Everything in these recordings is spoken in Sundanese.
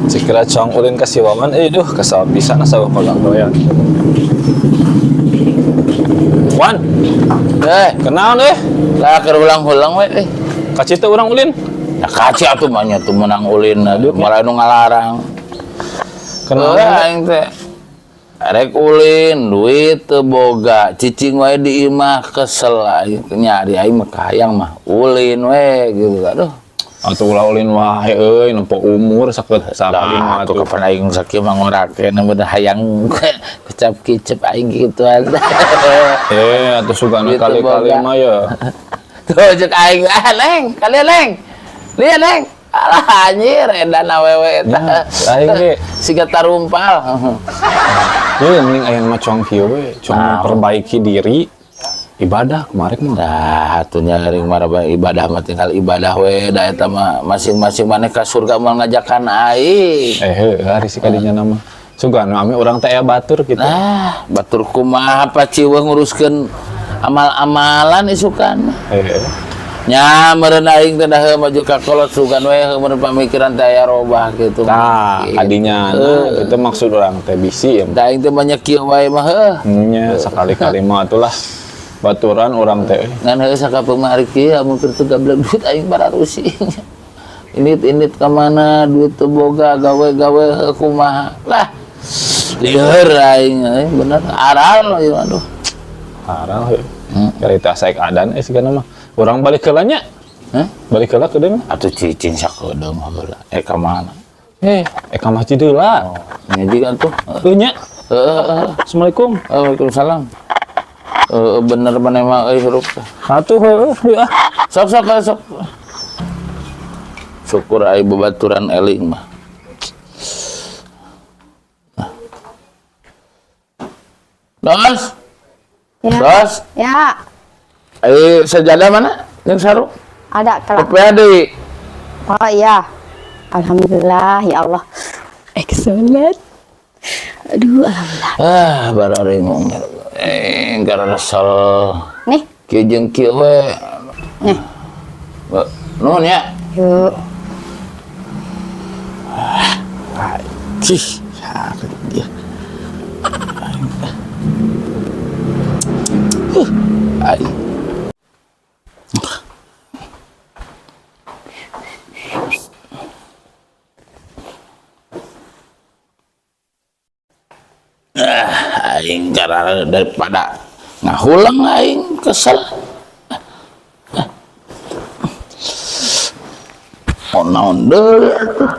Cikira cong ulin ka si Wawan eh duh kesal pisan asa pagawean. Wan, Eh, kenaon eh? lah keur ulang-ulang we eh. Kaci teh urang ulin. Nah, kaci atuh mah nya tuh menang ulin, aduh malah nu ngalarang. Kenaon? Heuh, aing teh rek ulin, duit teu boga, cicing wae di imah kesel aing nyari aing mah kahayang mah ulin we gitu aduh. Atuh ulah ulin wae euy, nempo umur sakeut sakali mah Lah, atuh atuh. kapan aing sakieu mah ngorakeun bener hayang kecap kicep aing gitu. Eh, atuh sugana Duit teu kali-kali boga. mah ya. Tuh cek aing, ah neng, kalian neng. Lihat neng. Alah anjir edan awewe eta. Ya, aing ge. Siga tarumpal. Ya mending aya mah cong kieu we, cong Nah. memperbaiki diri ibadah kemarin mah. Nah, atuh nya ring maraba ibadah mah tinggal ibadah we da eta mah masing-masing maneh ka surga moal ngajakan aing. Eh, heuh, ari si kadinya nama. Sugana ame urang teh aya batur gitu. Nah, batur kumaha paciweuh nguruskeun amal-amalan isukan. Eh, Nya meureun aing teh dah maju ka kolot sugan we meureun pamikiran teh aya robah gitu. Tah, Gitu. kadinya nah, itu maksud orang teh bisi ya. Da aing teh banyak kieu wae mah heuh. Nya sekali-kali mah atulah baturan orang teh. Ngan heuh sakapeung mah ari kieu amun keur teu gablek duit aing bararusing. Indit-indit ka mana duit teu boga gawe-gawe heuh kumaha. Lah lieur aing euy bener aral ieu aduh. Haral heuh. Kari teh asa adan eh sigana mah. Urang balik heula nya. Hah? Balik heula ke deui mah. Atuh cicing sakedeung heula. Eh ka mana? Eh, ka masjid heula. Nya jiga tuh. Heuh nya. Heeh heeh. Assalamualaikum. Waalaikumsalam. Heeh bener maneh mah euy hirup teh. Atuh heuh heuh ah. Sok sok sok. Syukur ai babaturan eling mah. Dos. Ya. Dos. Ya, Eh sajadah mana? Yang sarung? ada kelak. Kopi deui. Oh iya. Alhamdulillah ya Allah. Sholat. Aduh, alhamdulillah. Ah, bararingung. Eh, gara resel. Nih, Kieu jeung kieu we. nih. Nuhun ya. Yuk. Cih, sakit dia. Aing. Ah, aing karena daripada ngahulang aing kesel. Oh, naon deui atuh.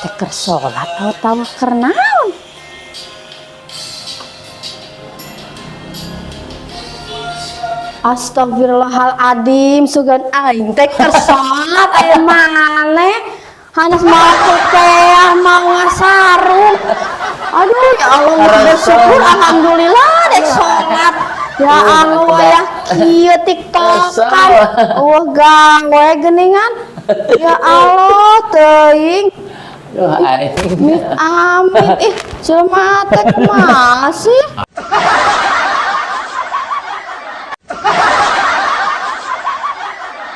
Teh keur sholat tahu-tahu keur naon? Astagfirullahaladzim, sugan aing teh keur sholat aya maneh? Hanas mau kopeah, mau ngasarung. Aduh, ya Allah, bersyukur alhamdulillah dek sholat. Ya Allah ya kieu tiktokan. Wah gawe geuningan. Ya Allah teuing. Duh, aing. Amit amit ih jelema teh kumaha sih?